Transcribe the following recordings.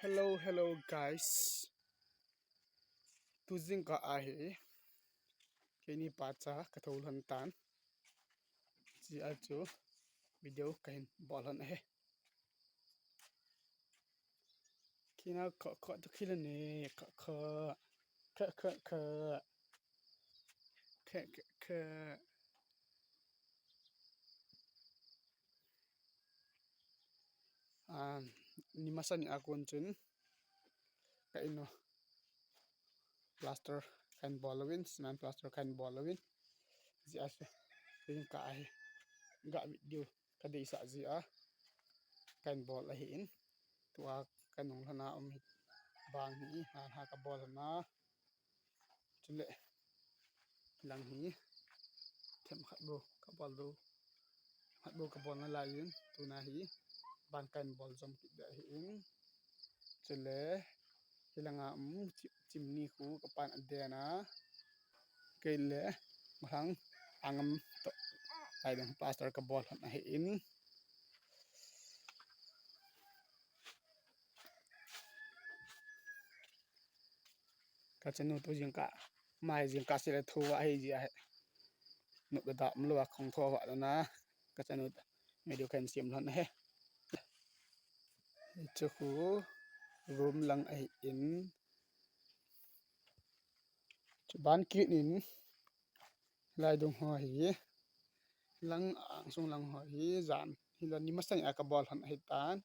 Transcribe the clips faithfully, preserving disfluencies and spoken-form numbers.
Hello, hello guys. Tu jingkah ahi. Keini pacha kathou lhon tan. Hijeh a chu video kahin bol lhon ahi. Kina kha kha tu khila ne kha kha kha kha kha kha kha kha. Ah, ni masa ni a kon chun ka in u plaster kahin bol uvin, cement plaster kahin bol uvin. Hijeh a chu jingkah ahi, gah video kadeisah jeh a kahin bol ahin. Tua kanung lhona um hi bang hi, ha ha kabol lhona. Chule lang hi themkhat bou kabol lou, themkhat bou kabol nalai in, tuna hi ban kahin bol jom kit ding ahin. Chule hilanga um chi-, chimney khu kapan aden a, kei le malang angam toh lai ding plaster kabol lhon ahin. Kachanu tu jingkah, ama hi jingkah seh le thu ahi jeh ahi. Nop le da umlou a khong tho va lona, kachanu video kahin sem lhon ahi. Hichu khu room lang ahin. Chuban kit in, lai dung ho hi, lang angsung lang ho hi, jan hi la ni masa ni a kabol lhon ahitan.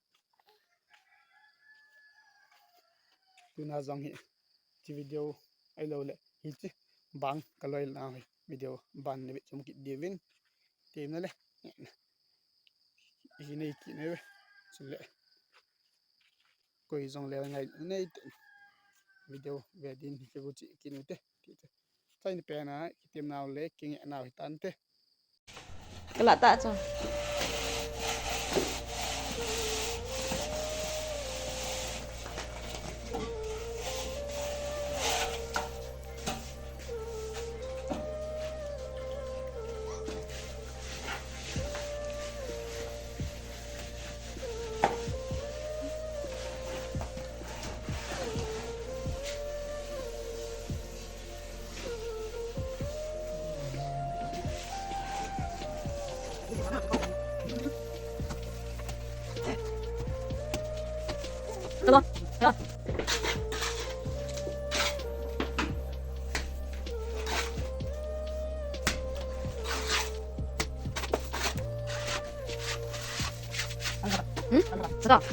Tuna jong hi, hiche video ahilou le, hiche bang kaloi lhon hi, video ban nei ve chom kit diuvin. Temna le, hi nei kit nei ve, chule. Koi jong le ngai nei te. Video ve din hi kiguchi kinu te. Ti te. Chai ni pen a, kitem nau le, kinge nau hi tan te. Kala ta cho. Hmm? Sedap.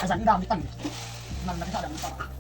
Azan dam tan. Nan na kita dam tan.